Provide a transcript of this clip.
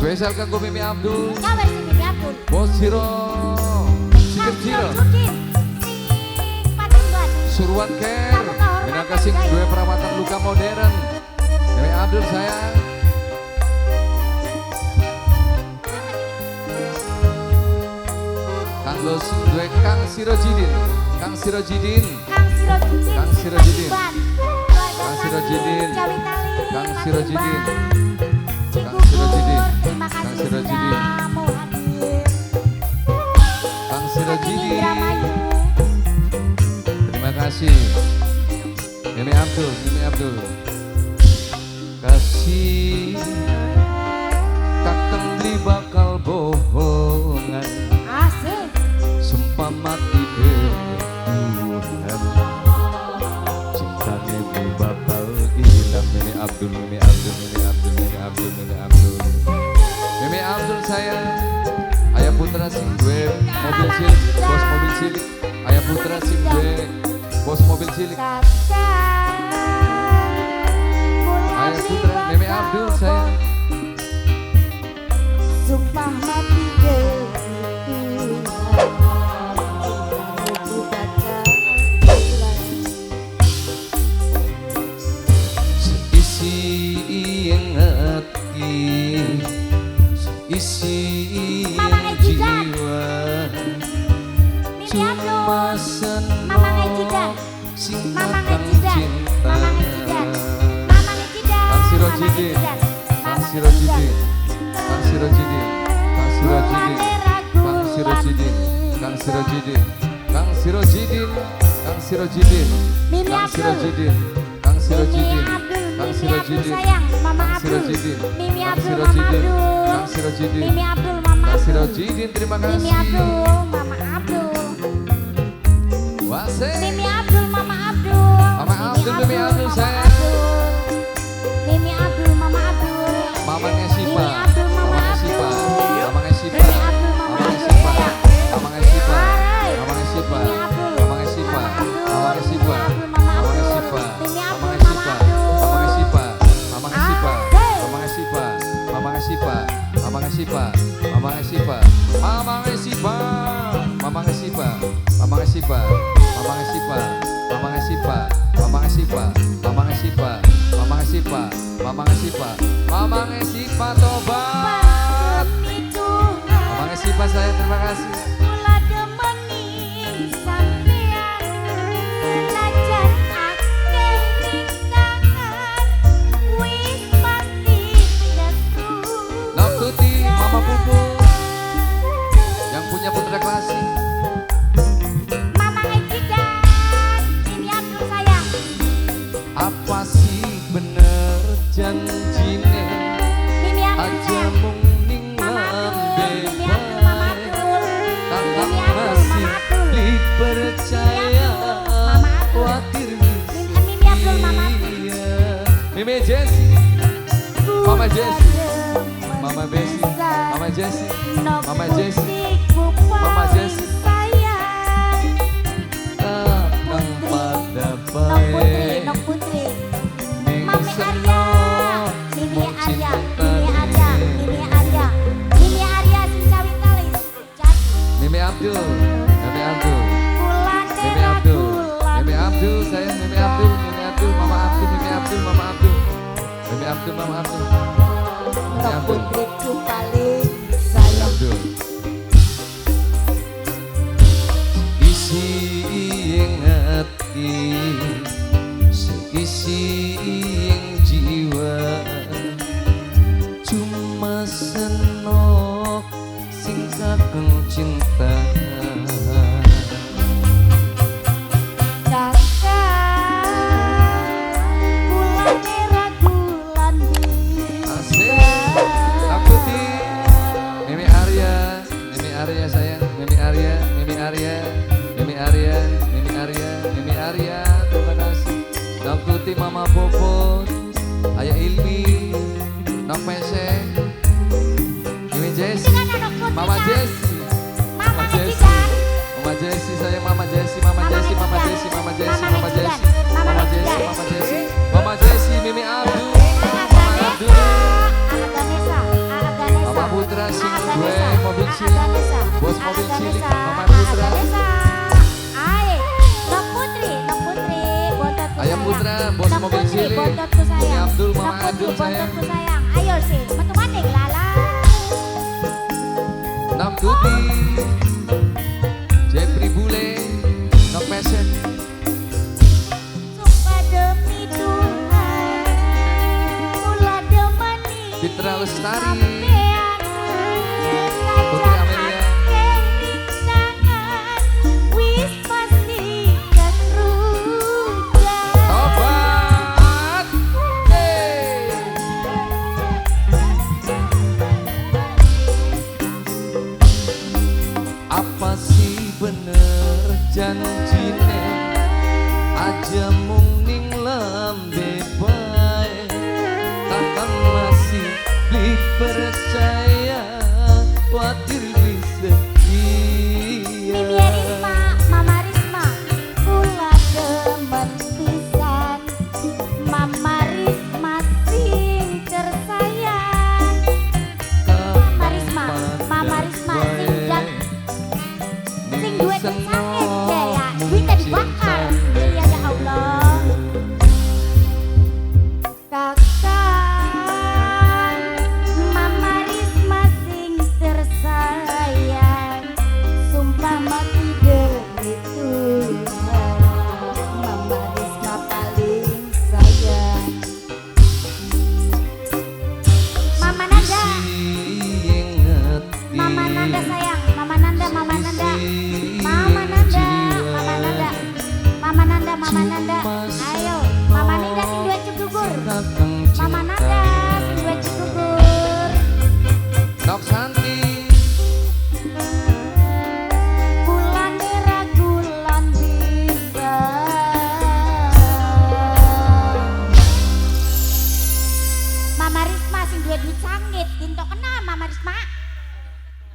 Spesial kanggo Mimi Abdul. Nyawer si Mimi Abdul. Bos Ciro. Sikep Ciro. Surwan Care. Minangka sing duwe perawatan luka modern. Mimi Abdul sayang. Kanggo sing duwe Kang Sirojidin. Kang Sirojidin. Kang Sirojidin. Kang Sirojidin. Kang Sirojidin. Kang Sirojidin. Kang Sirojidin. Terima kasih sudah mau hadir. Kang Sirojidin. Terima kasih. Mimi Abdul, Mimi Abdul. Kasih kakang beli bakal bohongan. Asik. Sumpah mati demi Tuhan. Cintane beli bakal hilang. Mimi Abdul, Mimi Abdul, Mimi Abdul, Mimi Abdul, Mimi Abdul. Mimi Abdul sayang. Ayah putra sing gue mobil cilik, bos mobil cilik. Ayah putra sing gue bos mobil cilik. Ayah putra Mimi Abdul sayang. Sumpah mati demi Tuhan. Seisi ing ati, seisi Mama Ejidan. Jiwa. Mimi Abdul. Cuma senok Mama Ejidan. sing Mama kakang Ejidan. cinta. Mama Ejidan. Mama Ejidan. Kang Sirojidin. Kang Sirojidin. Kang Sirojidin. Kang Sirojidin. Kang Sirojidin. Kang Sirojidin. Kang Sirojidin. Kang Sirojidin. Mimi Kang Abdul. Sirojidin. Kang Sirojidin. Mimi Abdul, Kang Mimi Abdul Sirojidin. sayang, Mama Kang Abdul. Sirojidin. Mimi Kang Abdul, Mama Sirojidin. Abdul. Kang Sirojidin. Mimi Abdul, Mama Kang Abdul. Sirojidin, terima Mimi kasih. Abdul, Mama Abdul. Wase. Mimi Abdul, Mama Abdul. Mama Abdul, Mimi Abdul Mama sayang. Abdul. Mimi Abdul, Mama Abdul. Mamanya Sipa. Mimi Abdul, Mama Mamanya Sipa. Abdul. Mamanya Sipa. Mimi Abdul, Mama Mamanya Abdul Sipa. sayang. Mamanya Sipa. Arai. Mamanya Sipa. Mimi Abdul. Mamanya Sipa. Mama Abdul. Mamanya Sipa. Mimi Abdul, Mama Mamanya Abdul. Sipa. Mimi Abdul, Mamanya Mama Sipa. Abdul. Mamanya Sipa. Mamanya Sipa. Asik. Mamanya Sipa. Mamanya Sipa. Mamanya Sipa. Mamanya Sipa. Mamanya Sipa. Mamanya Sipa. Mamanya Sipa. Mamanya Sipa. Mamanya Sipa. Mamanya Sipa. Mamanya Sipa. Mamanya Sipa. Mamanya Sipa. Mamanya Sipa tobat. Demi Tuhan. Mamanya Sipa saya terima kasih. Kula demeni sampean senajan akeh rintangan wis pasti kesusahan. Nok Tuti, Mama Pupu yang punya putra klasik. Mama Ejidan, Mimi Abdul sayang. Apa sih bener janjine? Mimi Abdul Aja sayang. mung ning Mama Abdul, lambe Mimi Abdul, Mama bae. Abdul. Kakang Mimi Abdul, masih Mama Abdul. dipercaya. Mama Abdul. Kuatir Mimi Abdul, Mama Abdul. Iya. Mimi Jesse, Mama Jesse, Mama Besi, Mama Jesse, Mama Jesse, Mama Jesse. Kakang pada Nok Putri, bae. Nok Putri. Ning Mami Arya, senok Mimi mung Arya, Mimi Arya, cintane. Mimi Arya, Mimi Arya sing cawi talis. Mimi Abdul, Mimi Abdul, Mimi Abdul, Mimi Abdul, saya Mimi Abdul, Mimi Abdul, Mama Abdul, Mimi Abdul, Mama Abdul, Mimi Abdul, Mama Abdul, Mimi Nok Abdul, Putriku paling Mimi sayang. Abdul. Isi ing ati, seisi ing jiwa, cuma senok sing kakang cinta. Kakak, kulane ragulan Asik. Takuti. Mimi Arya, Mimi Arya sayang, Mimi Arya, Mimi Arya, Mimi Arya, Mimi Arya, Mimi Arya, terima kasih. Takuti Mama Popon, Ayah Ilmi, Nok Pese, Mimi Jesse, Mama Jesse, Mama Mama Jesse, Ejidan. Mama Jesse sayang, Mama Jesse, Mama Mama Jesse, Mama Ejidan. Jesse, Mama Jesse, Mama Mama Jesse, Ejidan. Mama Mama Jesse, Ejidan. Mama Jesse, Mama Jesse, Mimi Abdul, Mama Abdul. Anak Ganesa, anak Ganesa. Mama cilik, Ganesa, Mama Putra. Ganesa. Ae, Nok Putri, Nok Putri, bontotku Ayah sayang. Putra, bos Nok mobil Putri, cilik. bontotku sayang. Abdul, Mama Nok Putri, Abdul sayang. bontotku sayang. Ayo sih, metu maning lala. Nam Tuti, Jepri Bule, Nok Passion. Sumpah demi Tuhan, kula demeni. Fitra Lestari. Sampean. Putri Amelia. Rintangan, wis pasti kekrujan. Tobat. Hey. Apa sih bener janjine aja mung ning lembe bae, takkan masih beli percaya, kuatir bisa iya. Mimi Risma, Mama Risma, kula demen pisan. Mama Risma sing tersayang. Mama Risma, Mama Risma sing sing duwe duit sakit ya, duitnya dibakar. Iya ya Allah. Kakang, Mama Risma sing tersayang. Sumpah mati demi Tuhan, Mama Risma paling sayang. Mama Nanda, Mama Nanda sayang, Mama Nanda, Mama Nanda, Mama Nanda, Mama Nanda, Mama Nanda, Mama Nanda.